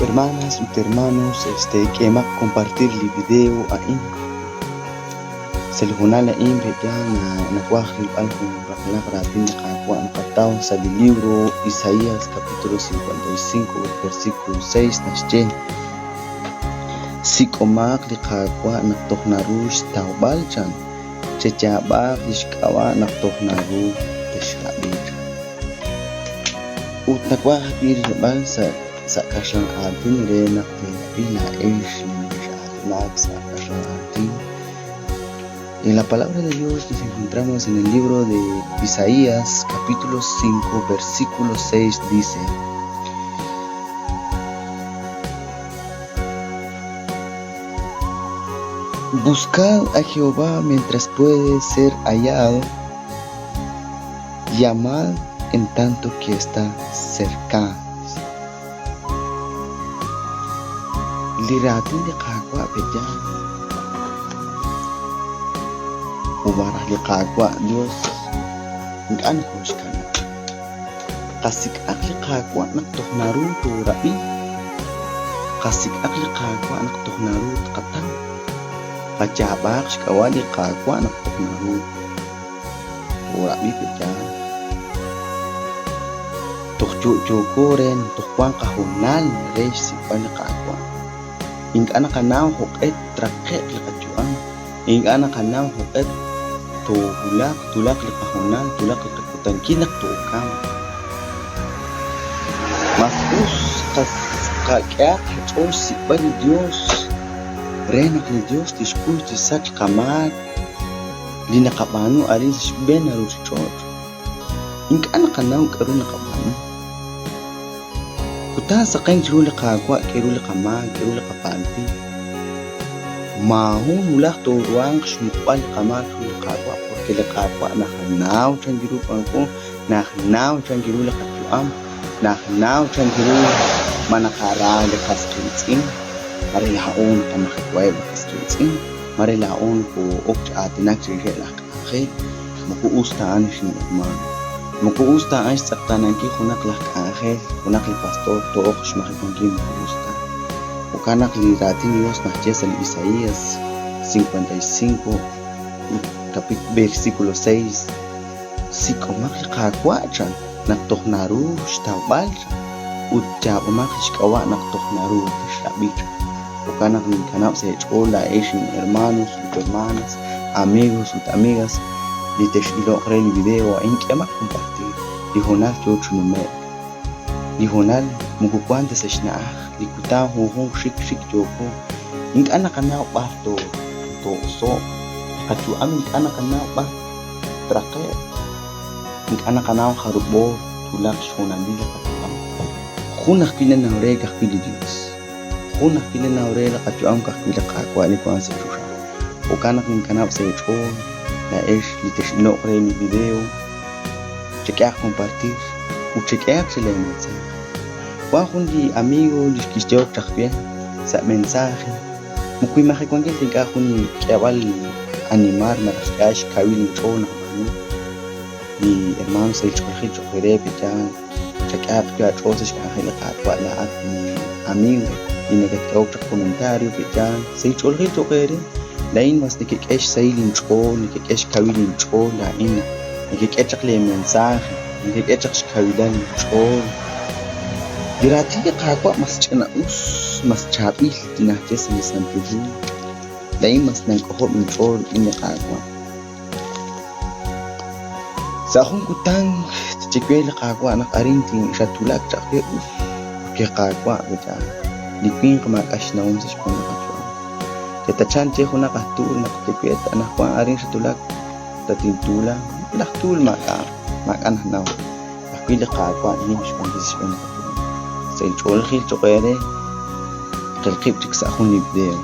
Hermanas ut hermanos, este k'eemaq compartir li video a'in. Sa' li hoonal a'in pe'yaal nawaj rilb'al jun raqalaq raatin li Qaawa' naqataw sa' li libro Isaías capítulo 55 ut versículo 6 naxye, Sik'omaq li Qaawa' naq toj naru xtawb'al chan, cheyaab'aaq li xk'ab'a' naq toj naru texrab'i chan. Ut nawaj ajwi' rilb'al sa' sa' kaxlan aatin re naq teerab'i laa'ex li nekex'aatinak sa' kaxlan aatin. En la palabra de Dios nos encontramos en el libro de Isaías, capítulo 5, versículo 6, dice: Buscad a Jehová mientras puede ser hallado, llamad en tanto que está cerca. Li raatin li Qaawa' pe'yaal Umaraj li Qaawa' Dios ink'a' nokooxkanab'. Qasik'aq li Qaawa' naq toj naru toorab'i, qasik'aq li Qaawa' naq toj naru tqataw, qayaab'aaq xk'ab'a' li Qaawa' naq toj naru toorab'i pe'yaal. Toj yo'yooko re toj wank qahoonal re xsik'b'al li Qaawa'. Ink'a' naqanaw jo'q'e traqe'q li qayu'am, ink'a' naqanaw jo'q'e toowulaq, twulaq li qahoonal, twulaq li qakutankil naq tookamq. Mas us qak'ehaq qach'ool xsik'b'al li Yos re naq li Yos tixkuy chisach qamaak li naqab'aanu arin sa' xb'een li ruuchich'och'. Ink'a' naqanaw k'aru naqab'aanu. Kutan saqenk chiru li Qaawa' k'aru li qamaak, k'aru li qapaltil. Maajun wulaj tooruhanq xmuqb'al li qamaak chiru li Qaawa' porque li Qaawa' naxnaw chankiru wanko, naxnaw chankiru li qayu'am, naxnaw chankiru ma naqara li qas qiitz'in, mare laa'o naqamajewaheb' li qas qiitz'in, mare laa'o nokoo'ok chi aatinak chirixeb' laj k'anjel. Moko us ta a'an xin'uxman. Moko us ta a'an xtz'eqtaanankil junaq laj k'anjel, junaq li pastor too'oq xmajewankil moko us ta. Jo'kan naq li raatin li Dios naxye sa' li Isaías 55 ut versículo 6, Sik'omaq li Qaawa' chan naq toj naru xtawb'al chan, ut yaab'omaq li xk'ab'a' naq toj naru texrab'i chan. Jo'kan naq ninkanab' sa' eech'ool laa'ex inhermanos ut hermanas, amigos ut amigas li tex'iloq re li video a'in, k'ehomaq compartir. Li hoonal yoo chi nume'k. Li hoonal moko wan ta sa' xna'aj. Li kutan junjunq xik xik yooko. Ink'a' naqanaw b'ar too'oso'q. Li qayu'am ink'a' naqanaw b'ar traqe'q. Ink'a' naqanaw jarub'o twulaq xhoonalil li qayu'am. Jun ajwi' nanaw re ka'ajwi' li Dios. Jun ajwi' nanaw re li qayu'am ka'ajwi' li Qaawa' li wank sa' choxa. Jo'kan naq ninkanab' sa' eech'ool laa'ex li tex'iloq re li video, chek'ehaq compartir ut chek'ehaq chi lee mensaje. Wan jun li amigo li kixyehok chaq we sa' mensaje, moko inmajewankil ta ink'a' jun k'eeb'al animar malaj xk'ehal xkawil inch'ool naq b'aanu li hermano sahil ch'oolejil cho'q re pe'yaal. Chak'ehaq wi' aach'ool sa' xk'anjel li Qaawa' laa'at li amigo li nakatk'ehok chaq comentario pe'yaal sahil ch'oolejil cho'q eere. Laa'in mas nekek'e xsahil inch'ool, nekek'e xkawil inch'ool laa'in naq nekek'e chaq lee mensaje, nekek'e chaq xkawilal inch'ool. Li raatin li Qaawa' mas ch'ina-us, mas chaab'il li naxye sa' li Santil Hu. Laa'in mas nank'ojob' inch'ool rik'in li Qaawa'. Sa' jun kutan tye we li Qaawa' naq arin xatwulak chaq we us, porque Qaawa' wech'aal, li winq maak'a' xnawom sa' xb'een li qayu'am. Chetachan che junaq aj tuul naq tye we anaqwan arin xatwulak tatintuula, laj tuul maak'a' maak'a' naxnaw, ka'ajwi' li Qaawa' nim xwankil sa' xb'een li qayu'am. Sa' inch'oolejil cho'q eere, tqil qib' chik sa' jun li video.